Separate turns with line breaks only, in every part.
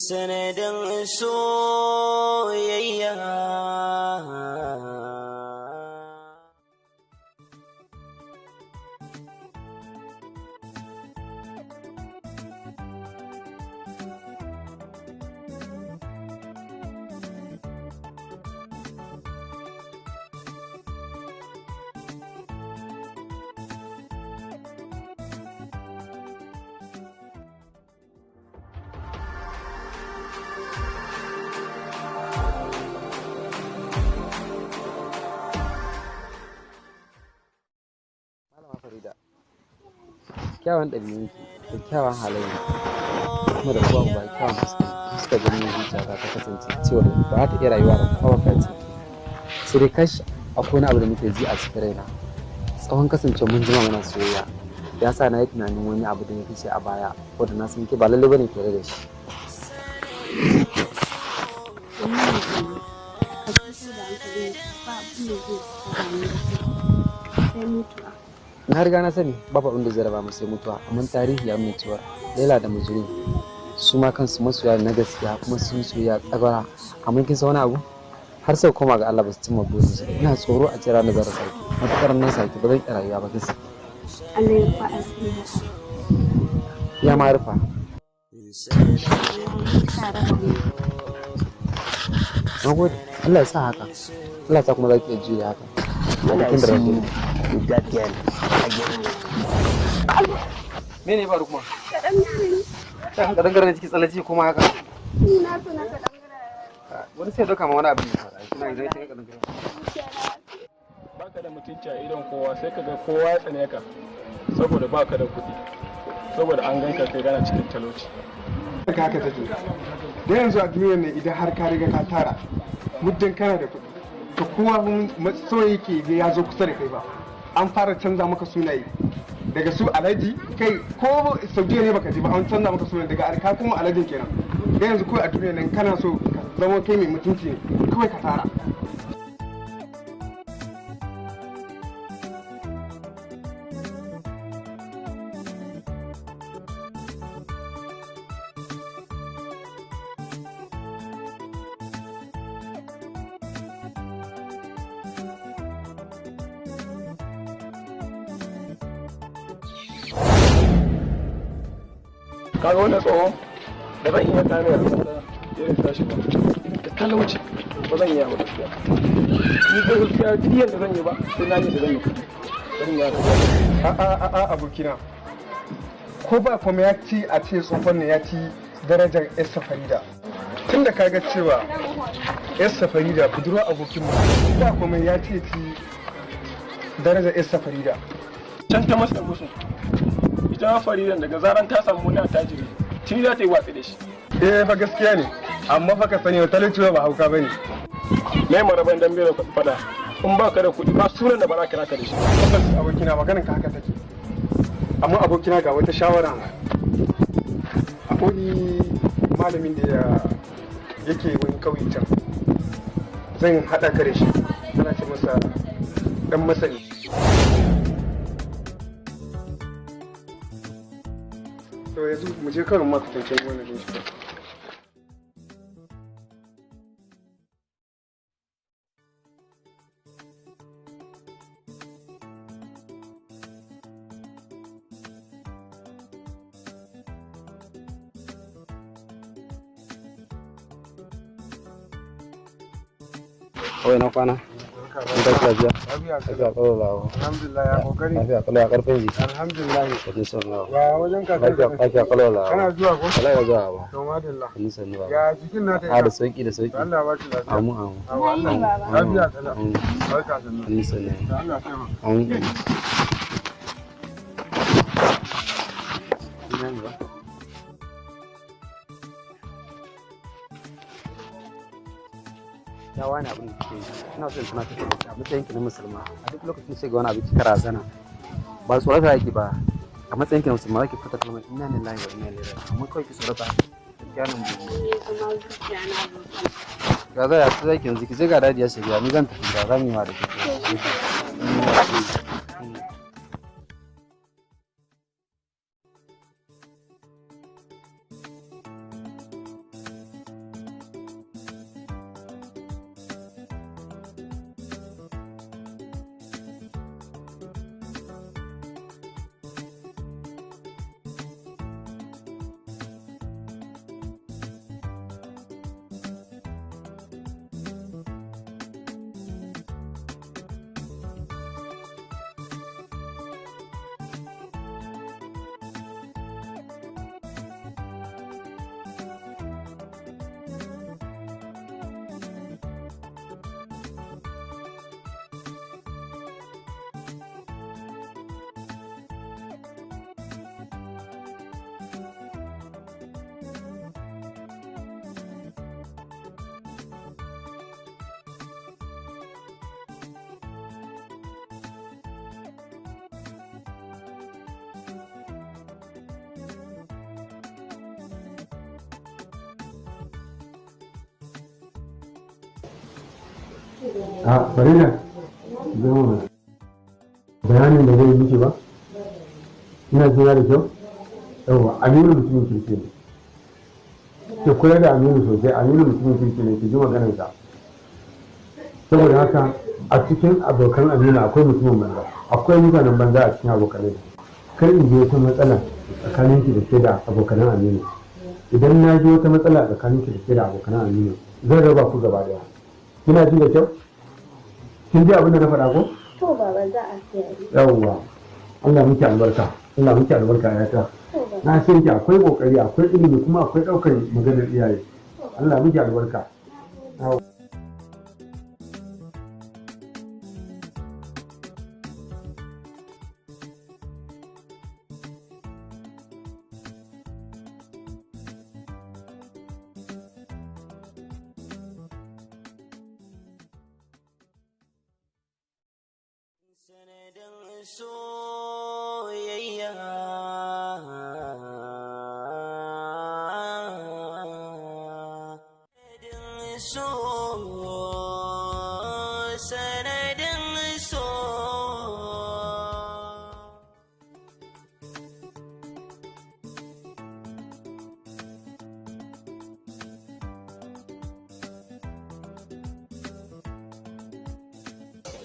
Sanadin soyayya.
Kyawun ɗabi'unki da kyawun halayya kuma da kowa ba kyawun fuska ganin zuciya ta kasance cewa ba za ta iya rayuwa da kowa ba ce sai dai kash akwai wani abu da muke ji a cikin raina tsawon kasance mun jima muna soyayya ya sa na yi tunanin wani abu da ya fice a baya wanda na san ke ba lallai bane ke da shi. Na riga na sani babu abin da zai raba mu sai mutuwa, amma tarihi ya nuna cewa Laila da Majnun su ma kansu masoya na gaskiya kuma sun soya tsagara, amma kin san wani abu har sai koma ga Allah ba su cimma burin su. Ina tsoro a jira na zara saki matukar nan saki ba zan iya rayuwa ba gaskiya.
Allah ya rufa asiri.
Ya ma rufa. Na gode, Allah ya sa haka, Allah ya sa kuma za ki iya juya haka.
When I see you with that girl again.
Mene faru kuma? Kaɗan kaɗan ne cikin tsallaci kuma haka.
Ina so na kaɗan gara.
Wani sai ɗauka ma wani abu ne fara. Kina idan kin kaɗan gara.
Baka da mutunci a idon kowa sai kaga kowa ya tsane ka saboda baka da kuɗi saboda an ganka kai kana cikin talauci.
Haka haka take. Da yanzu a duniyar nan idan har ka riga ka tara muddin kana da kuɗi to kowa so yake ga ya zo kusa da kai ba. An fara canza maka sunaye daga su alhaji kai ko saudiya ne baka je ba an canza maka sunaye daga ka kuma alhajin kenan. Da yanzu kawai a duniya nan kana so ka zama kai mai mutunci ne kawai ka tara.
Kaga wannan tsohon ba zan iya kare irin tashi ba da talauci ba zan iya ba gaskiya. Ni ko gaskiya duk yadda zan yi ba sai na yi da zan yi kuɗi. Zan yi haka.
A a a abokina ko ba kuma ya ci a ce tsohon ne ya ci darajar Esther Farida. Tun da kaga cewa Esther Farida budurwa abokin mu ba kuma ya ce ci darajar Esther Farida.
Can ta masa gusu. Ita ma Faridan daga zaran ta samu wani attajiri tuni za ta yi watsi da shi.
Eh fa gaskiya ne amma fa ka sani talauci ba hauka bane.
Mai maraban dambe da fada in ba ka da kuɗi ba sunan da ba za ka raka da shi.
Tabbas abokina maganin ka haka take. Amma abokina ga wata shawara. Akwai malamin da yake wani kauye can. Zan haɗa ka da shi. Ana ce masa dan masani. To yanzu mu je kawai ma ka tantance wannan din shi.
Kawai na kwana. An tashi lafiya. Lafiya kalau lawo.
Alhamdulillah ya kokari.
Lafiya kalau ya karfin jiki.
Alhamdulillah.
Sannu sannu lawo.
Ya wajen kakar
Lafiya lafiya kalau lawo.
Kana zuwa ko?
Wallahi na zuwa ba.
To madalla.
Sannu sannu ba.
Ya jikin na ta
A da sauki da sauki.
Allah ba ki lafiya.
Amu amu.
Lafiya kalau. Barka sannu.
Sannu sannu.
Allah ya taimaka.
Amu. Ya wani abin da kike yi ina son tana ta a matsayin ki na musulma a duk lokacin da ga wani abu kika razana ba tsorata yake ba a matsayin ki na musulma zaki fita kalmar inna lillahi wa inna ilaihi raji'un amma kawai ki tsorata gaskiya nan ba ga za ya zaki yanzu ki je ga dadi ya shiga ni zan tafi da zamu yi ma da kike.
A Farida, zama mana. Bayanin da zai yi miki ba? Ina jina da kyau? Yawwa, Aminu mutumin kirki ne. Ki kula da Aminu sosai, Aminu mutumin kirki ne, ki ji maganarsa. Saboda haka a cikin abokan Aminu akwai mutumin banza, akwai mutanen banza a cikin abokanai. Kar in ji wata matsala tsakanin ki da ke da abokanan Aminu. Idan na ji wata matsala tsakanin ki da ke da abokanan Aminu, zan raba ku gaba daya. Kina ji da kyau? Kin ji abin da na faɗa ko?
To baba za a kiyaye.
Yawwa. Allah miki albarka. Allah miki albarka ya ta. Na san ki akwai kokari, akwai ilimi kuma akwai ɗaukar maganar iyaye. Allah miki albarka. Yawwa.
Sanadin soyayya Sanadin so Sanadin so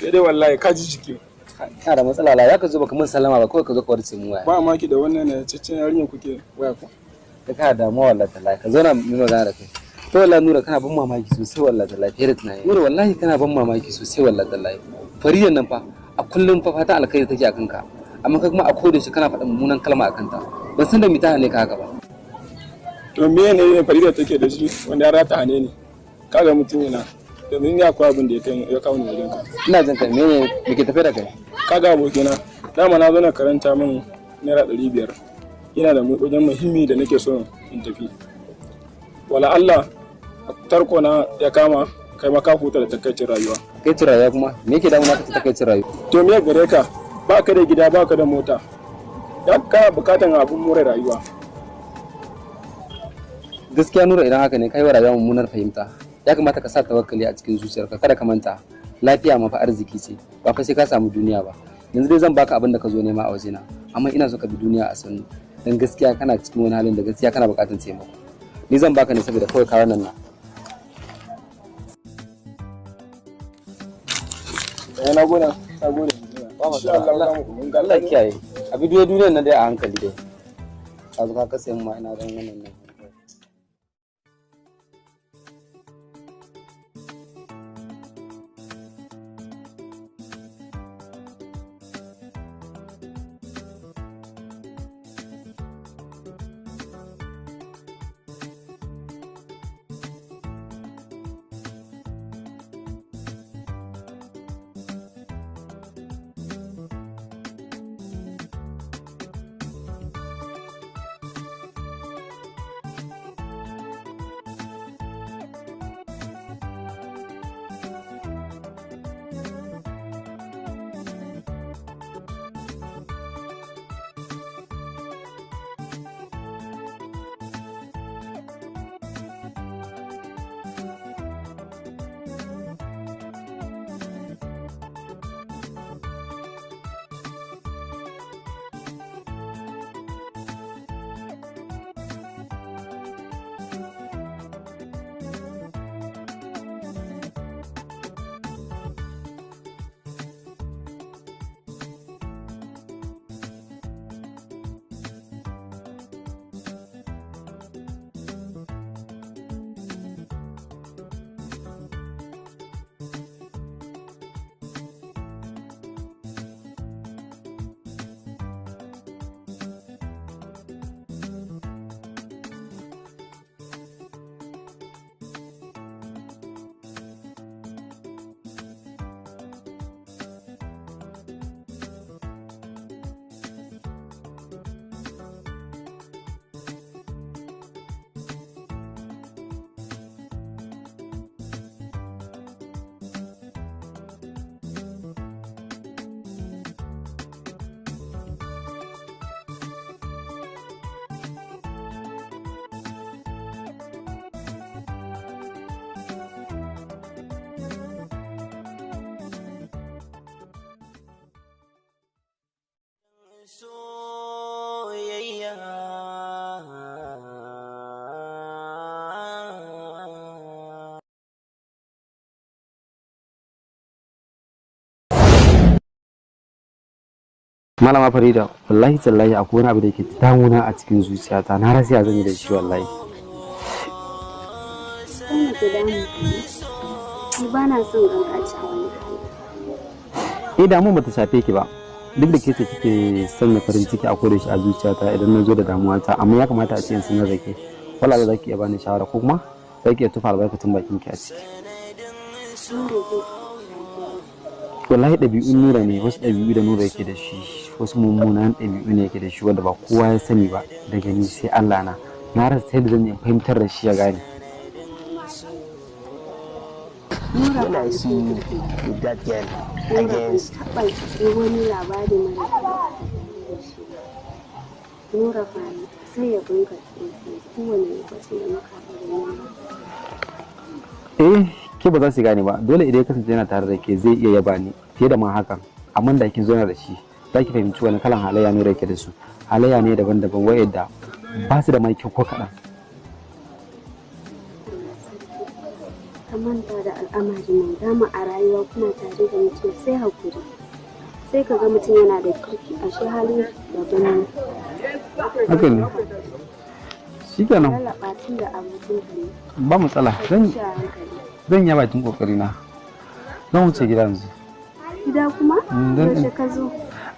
Kai dai wallahi ka ji jiki.
Kana da matsala la, za ka zo baka mun sallama ba, kawai ka zo ka warce mu waya.
Ba maki da wannan ne ciccin yarinyar kuke waya ko.
Ka kana damuwa wallahi tallahi, ka zauna mu yi magana da kai. To wallahi Nura kana ban mamaki sosai wallahi tallahi fiye da tunani. Nura wallahi kana ban mamaki sosai wallahi tallahi. Fariyan nan fa a kullum fa fatan alkhairi take a kanka. Amma kai kuma a koda yaushe kana faɗin mummunan kalma a kanta. Ban san da me ta hane ka haka ba.
To me ne Farida take da shi wanda ya rata hane ni? Kaga mutum yana domin ni akwai abin da ya kai ya kawo ni wajen ka.
Ina jin ka, mene me ke tafe da kai?
Kaga abokina, dama na zo na karanta min naira 500. Yana da wajen muhimmi da nake so in tafi. Wala Allah tarko na ya kama kai ma ka huta da takaicin rayuwa.
Takaicin rayuwa kuma me yake damuna ka takaicin rayuwa?
To me gare ka? Ba ka da gida ba ka da mota. Ya kana bukatan abun more rayuwa.
Gaskiya Nura idan haka ne kai wa rayuwa mummunar fahimta. Ya kamata ka sa tawakkali a cikin zuciyarka, kada ka manta lafiya ma fa arziki ce, ba fa sai ka samu duniya ba. Yanzu dai zan baka abin da ka zo nema a wajena, amma ina so ka bi duniya a sannu dan gaskiya kana cikin wani halin da gaskiya kana buƙatar taimako. Ni zan baka ne saboda kawai ka wannan na.
Eh na gode, na gode. Insha Allah za mu mun ga
Allah kiyaye. A bi duniyar nan dai a hankali dai. Ka zo ka kasa ma ina don wannan nan. Malama Farida, wallahi tallahi akwai wani abu da yake damuna a cikin zuciyata. Na rasa ya zan yi da shi wallahi.
Kai ke damun ka ne? Ni ba na son ganka a cikin wani hali.
Eh, damuwa bata shafe ki ba. Duk da ke ce kike sanya farin ciki a kodayaushe a zuciyata idan na zo da damuwa ta, amma ya kamata a ce in sanar da ke. Wala za ki iya bani shawara ko kuma za ki iya tufa albarkacin bakin ki a ciki.
Nura zai sa
Wallahi ɗabi'un Nura ne, wasu ɗabi'u da Nura yake da shi, wasu mummunan ɗabi'u ne yake da shi wanda ba kowa ya sani ba daga ni sai Allah na. Na rasa ta yadda zan iya fahimtar da shi ya gane.
Nura
When
ba
I see
mutum
you
kirki ba.
with that girl, I
Nura ban
guess
taɓa ji wani labari mara kyau a tattare da shi ba. Nura fa sai ya bunka sosai kowane lokacin da muka haɗu da Nura.
Eh, ke ba za su gane ba. Dole idan ya kasance yana tare da ke zai iya yaba ni fiye da ma hakan. Amma da kin zauna da shi, za ki fahimci wani kalan halayya Nura yake da su. Halayya ne daban-daban wa'yanda ba su da mai kyau ko kaɗan.
Allah sarki. Ka manta da al'amarin nan dama a rayuwa kuna tare da mutum sai hakuri. Sai ka ga mutum yana da kirki ashe halin daban ne.
Haka ne. Shikenan,
Lalaɓa tun da abokinka ne.
ba matsala.
Ka
Zan
bi shi a hankali.
zan yi bakin kokari na. Zan wuce gida yanzu.
Gida kuma?
Dan
Yaushe ka zo?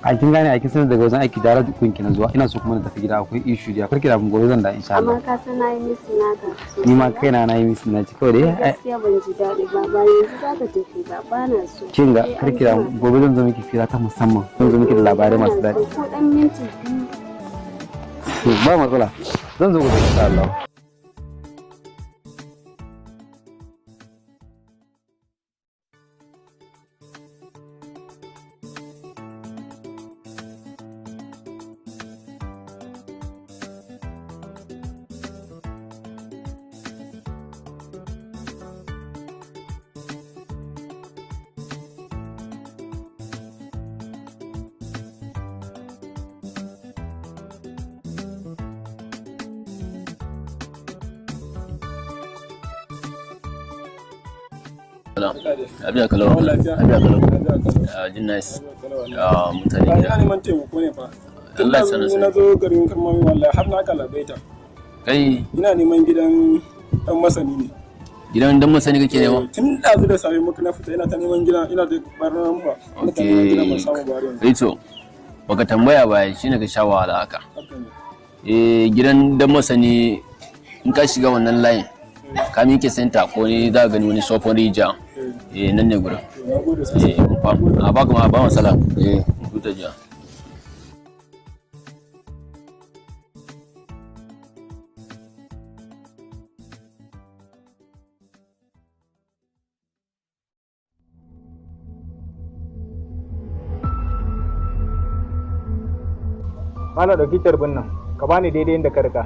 A kin gane, a kin sanar daga wajen aiki da kunki na zuwa. Ina so kuma na tafi gida, akwai issue da karki da mun gobe zan da insha
Amma
Allah.
ka san na yi misin naka sosai
Ni ma
ba?
kaina na yi misin na ci kawai dai.
Gaskiya ban ji daɗi ba, ba yanzu za ka tafi ba, ba na so.
Kin ga
Sai an
karki da
jima.
gobe zan zo miki fira ta musamman. Zan zo miki da labarai masu
Ba na
daɗi.
so ko ɗan minti biyu.
To, ba matsala. Zan zo gobe insha Allah.
Lafiya kalau.
Lafiya.
Lafiya kalau.
Lafiya kalau.
Ah, jin nice.
Lafiya.
Ah, mutane
Ba
gida.
ina neman taimako ne fa. Tun
Allah
da
ya sanar
na
sai.
zo garin Karmami wallahi har na kalabaita.
Kai
Ina neman gidan dan masani ne.
gidan dan masani kake nema?
Tun ɗazu da safe muka na fita ina ta neman gidan, ina da barnan ba. Ina ta neman gidan ban
Okay.
samu ba har yanzu.
Kai to baka tambaya ba shine ka sha wahala haka.
Haka ne.
Eh, gidan dan masani in ka shiga wannan layin ka miƙe center ko ne za ka gani wani sofon rija. Eh, nan ne gurin.
To, na gode sosai.
Eh, confirm. A baka ma ba matsala. Eh, huta jiya.
Malam ɗauki carbin nan, ka bani daidai inda ka rika.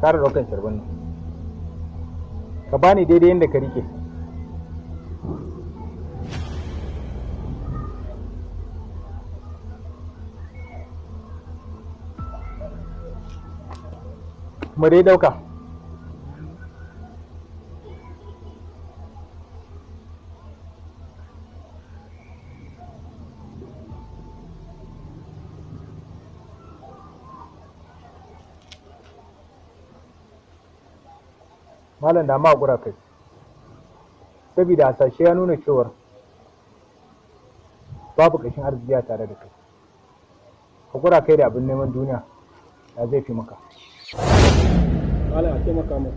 Kara ɗaukan carbin nan. Ka bani daidai inda ka rike. Mu dai ɗauka. Malam da ma hakura kai. Saboda hasashe ya nuna cewar babu ƙashin arziki a tare da kai. Hakura kai da abin neman duniya ya zai fi maka.
Malam a taimaka min.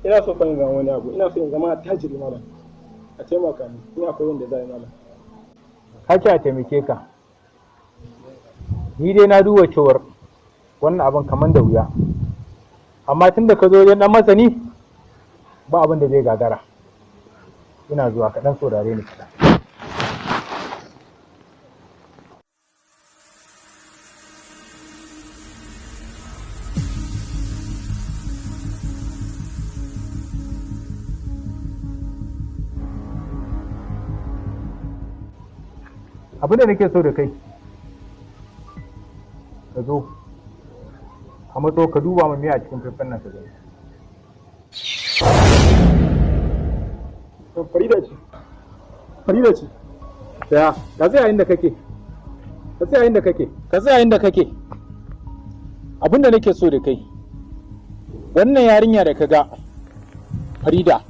Ina so fa in zama wani abu. Ina so in zama attajiri malam. A taimaka min. Ina akwai yanda za a yi malam.
Ka ce a taimake ka. Ni dai na duba cewar wannan abin kamar da wuya. Amma tun da ka zo wajen ɗan masani ba abin da zai gagara. Ina zuwa kaɗan saurare ni kaɗan. Abin da nake so da kai, ka zo. Ka matso ka duba mu miya a cikin faifan nan ka gani.
Farida ce. Farida ce.
Tsaya, ka tsaya inda kake. Ka tsaya inda kake. Ka tsaya inda kake. Abin da nake so da kai. Wannan yarinya da ka ga, Farida,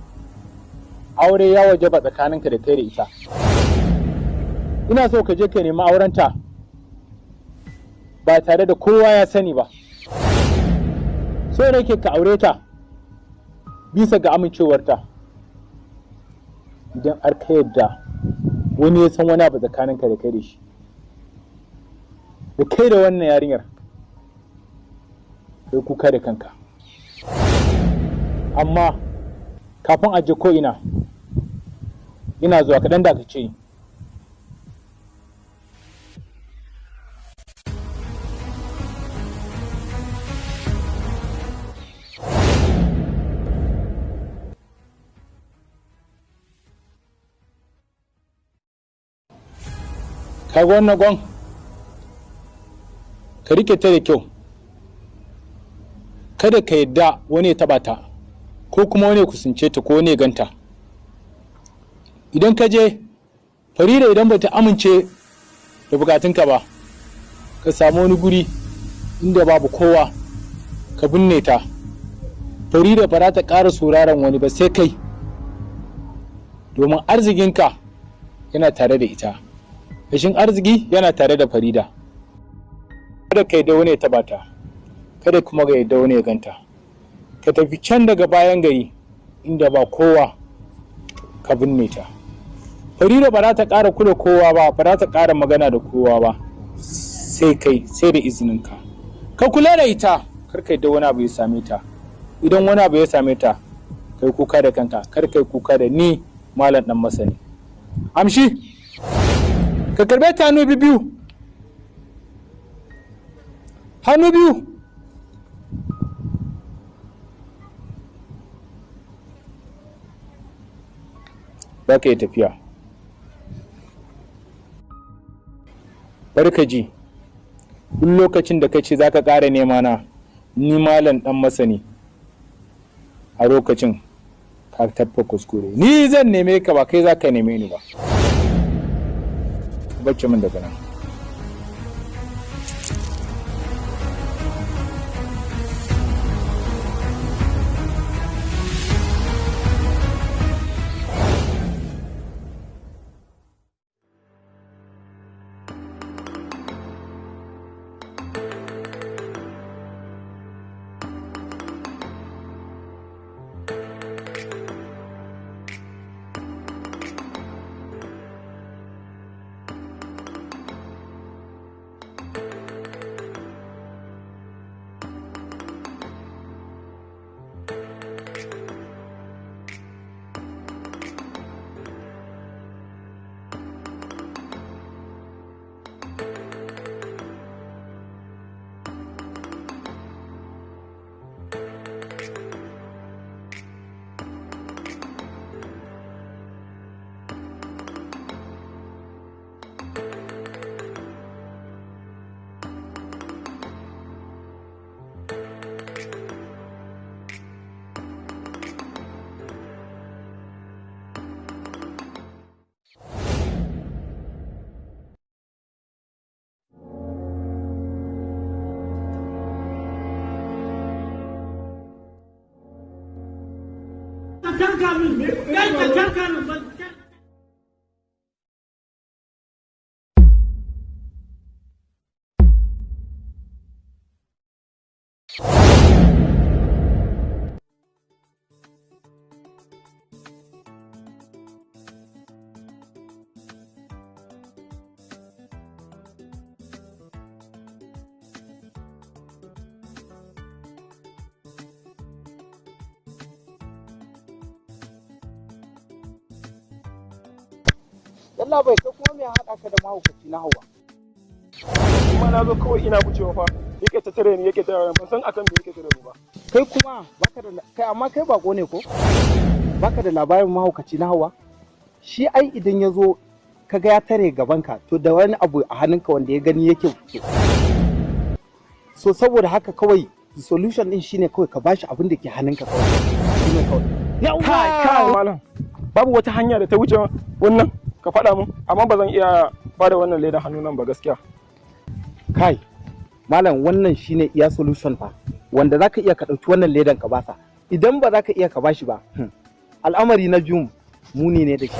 aure ya wajaba tsakaninka da kai da ita. Ina so ka je ka nemi aurenta ba tare da kowa ya sani ba. So nake ka aure ta bisa ga amincewarta. Idan har ka yadda wani ya san wani abu tsakaninka da kai da shi, da kai da wannan yarinyar, kai kuka da kanka. Amma kafin a je ko ina, ina zuwa kaɗan da ka ce. Ka ga wannan gwan, ka rike ta da kyau, kada ka yadda wani ya taba ta ko kuma wani ya kusance ta ko wani ya ganta. Idan ka je, Farida, idan bata amince da bukatunka ba, ka samu wani guri inda babu kowa ka binne ta. Farida ba za ta ƙara sauraron wani ba sai kai, domin arzikinka yana tare da ita. Rashin arziki yana tare da Farida. Kada ka yadda wani ya taba ta, kada kuma ka yadda wani ya ganta. Ka tafi can daga bayan gari inda ba kowa ka binne ta. Farida ba za ta ƙara kula kowa ba, ba za ta ƙara magana da kowa ba sai kai, sai da izininka. Ka kula da ita, kar ka yadda wani abu ya same ta. Idan wani abu ya same ta, kai kuka da kanka, kar kai kuka da ni, Malam Dan Masani. Amshi, ka karbe ta hannu biyu, hannu biyu. Za ka yi tafiya. Bari ka ji, duk lokacin da ka ce za ka ƙara nema na, ni Malam Dan Masani, a lokacin ka tabba kuskure. Ni zan neme ka, ba kai za ka neme ni ba. Bacci min daga nan.
Taka min, kai ka taka min.
Yalla bai, kai kuma me ya haɗa ka da mahaukaci na Hawa?
Kuma na zo kawai ina wucewa fa yake ta tare ni, yake tare ni, ban san akan me yake tare ni ba.
Kai kuma baka da kai, amma kai bako ne ko? Baka da labarin mahaukaci na Hawa? Shi ai idan ya zo kaga ya tare gabanka, to da wani abu a hannunka wanda ya gani yake so. Saboda haka kawai Solution din shine kawai ka bashi abin da ke hannunka kawai, shine kawai.
Kai, kai, malam, babu wata hanya da ta wuce wannan ka faɗa mun, amma ba zan iya ba da wannan ledan hannu nan ba gaskiya.
Kai malam, wannan shine iya solution fa wanda zaka iya ka ɗauki wannan ledan ka basa. Idan ba za ka iya ka bashi ba, al'amari na biyun muni ne da shi.